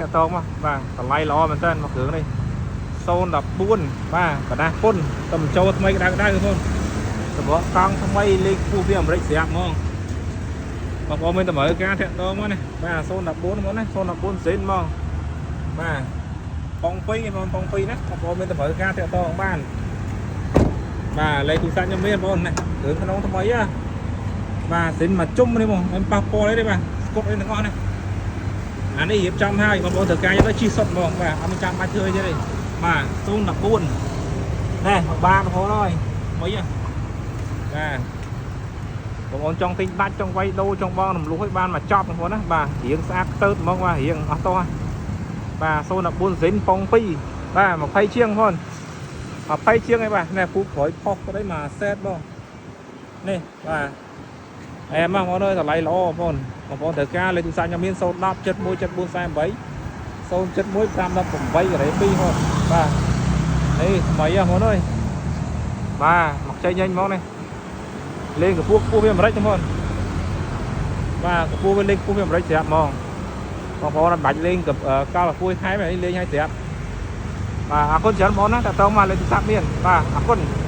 តាក់តងមកបាទតម្លៃល្អមែនតើមកគ្រឿងនេះ014បាទបដាពុនតំចូលថ្មីក្តៅក្តៅបងប្អូនសម្រាប់កង់ថ្មីលេខពោះវាអាមេរិកស្រាប់ហ្មងបងប្អូនមានតម្រូវការតាក់តងមកណាបាទ014ហ្មងណា014សេនហ្មងបាទប៉ុង2បងប៉ុង2ណាបងប្អូនមានតម្រូវការតាក់ទងបានបាទលេខទូរស័ព្ទខ្ញុំមានបងប្អូនណាគ្រឿងក្នុងថ្មីហ៎បាទសិនមកជុំនេះបងមិនប៉ះពាល់អីទេបាទស្គប់អីទាំងអស់ណាអានេះរៀបចំហើយបងប្អូនត្រូវការយកទៅជិះសុតហ្មងបាទអត់មានចាំបាច់ធ្វើអីទេបាទ014ណែមកបានបងប្អូនអើយថ្មីហ៎បាទបងប្អូនចង់ទិញដាច់ចង់វាយដូរចង់បងរំលោះឲ្យបានមកចប់បងប្អូនណាបាទរៀងស្អាតខ្ទើតហ្មងបាទរៀងអស់តោះបាទ014ស៊ីនប៉ុង2បាទ20ជាងបងប្អូន20ជាងឯងបាទណែពូក្រោយផុសទៅđấyមកសេតបងនេះបាទអែមបងប្អូនអើយតម្លៃល្អបងប្អូនបងប្អូនត្រូវការលេខទូរស័ព្ទខ្ញុំមាន010 71 74 48 071 518ការ៉េ2បងបាទនេះថ្មីហ៎បងប្អូនអើយបាទមកចេញញញហ្មងនេះលេងកម្ពស់ខ្ពស់វាអាមេរិកបងប្អូនបាទកម្ពស់វាលេងខ្ពស់វាអាមេរិកស្រាប់ហ្មងបងប្អូនអត់បាច់លេងកលកម្ពស់ថែមនេះលេងឲ្យស្រាប់បាទអរគុណច្រើនបងប្អូនណាតើតមកលេខទូរស័ព្ទមានបាទអរគុណ។